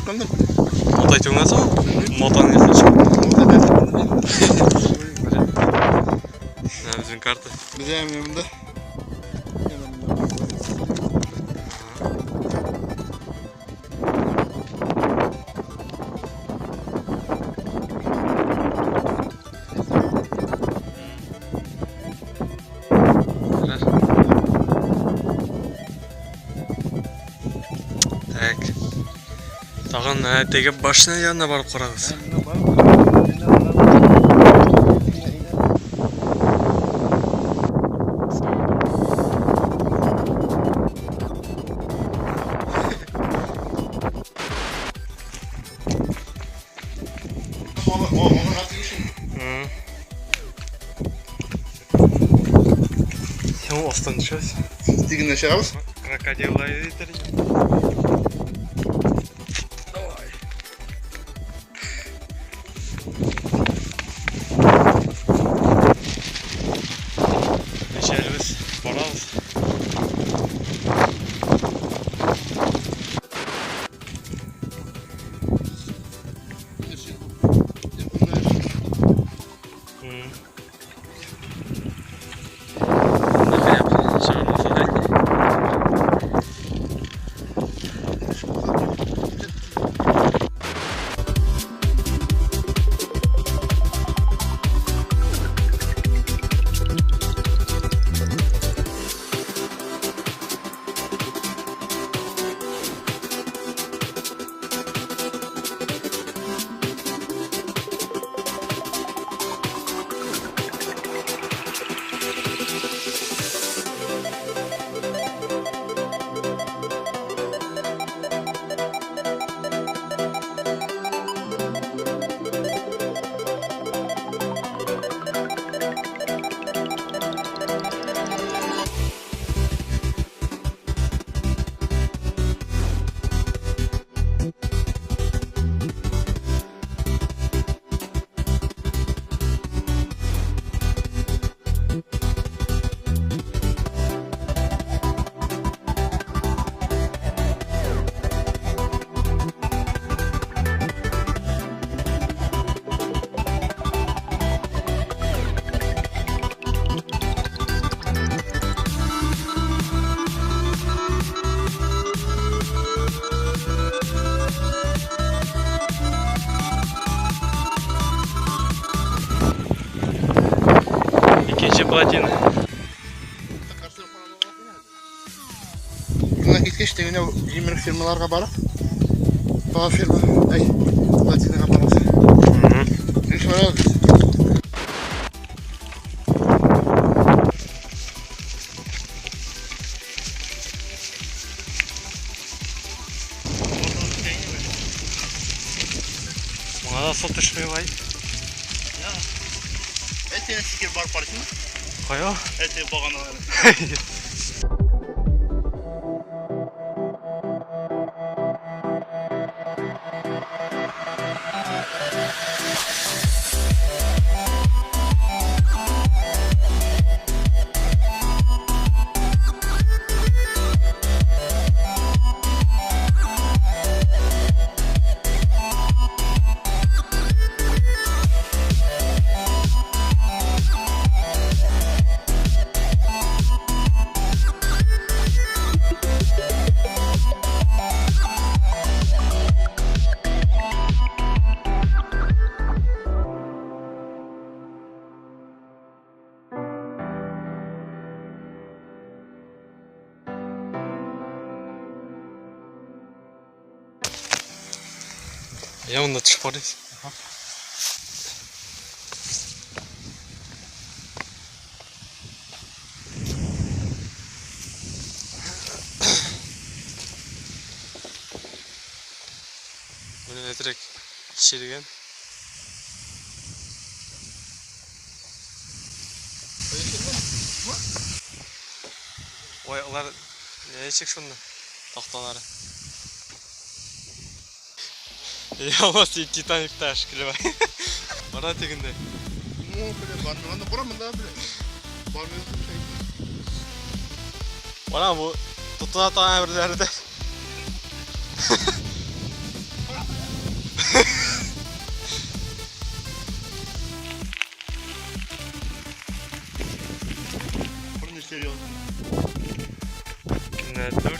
Чыккандыр. Мотай түгелме соң? Мотаны ясап чыккан. Менә безнең карта. Безгә менә монда. Так. Тагын теге башня янына барып карагыз. Син астан төшәсең. Тигеннән чыгабыз. Крокодиллар итер. Давай. Ничә без барабыз. Чыгармаса да инде. Икенче плотина. Моннан киткәч, тегенә җимерек фирмаларга барып, тагы фирма, әй, плотинага барабыз. Ничек барабыз? Моңа да су төшми бай. Әйтә, сикер бар паркны. Кая? Әйтә, баганалары. Я монда төшеп карыйбыз. Менә әзрәк черегән. Ой, алар ничек шунда такталары. Я син Титаникта шикелле бар. Бара тегендә. Ну, бля, бармый. Анда бара монда, бля. Бармый. Бара бу тотына торган әйберләре дә. Серьезно. Көненә 4.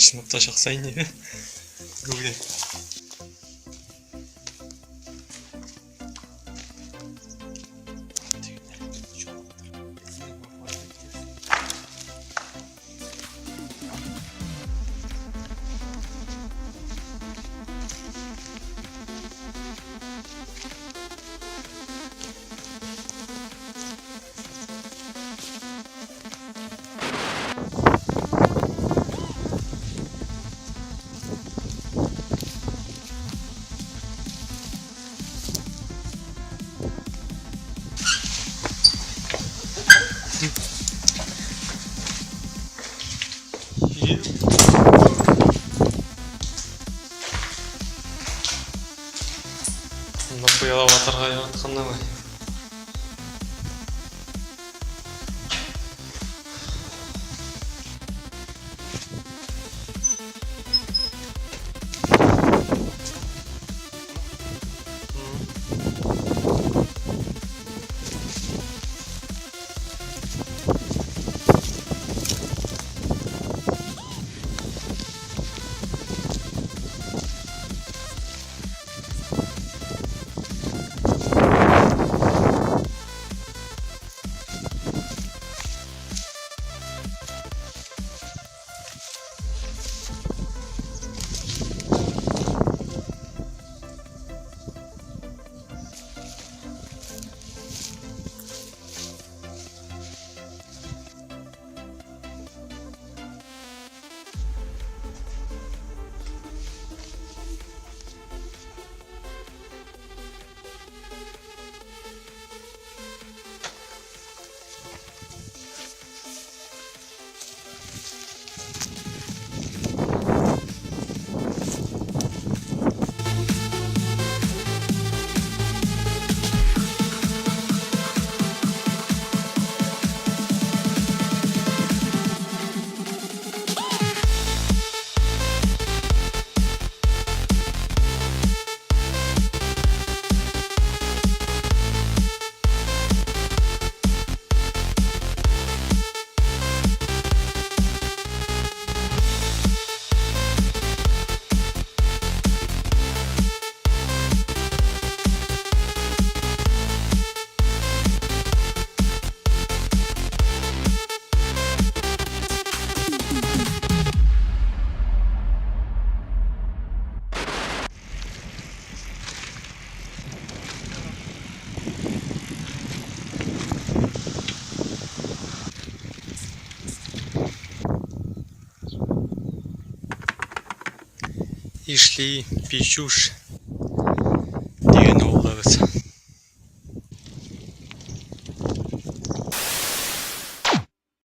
Чынлап та чыкса инде. Гүгә. Монда пыяла ватарга яраткан да. Ишли Пичуш дигән авылдабыз.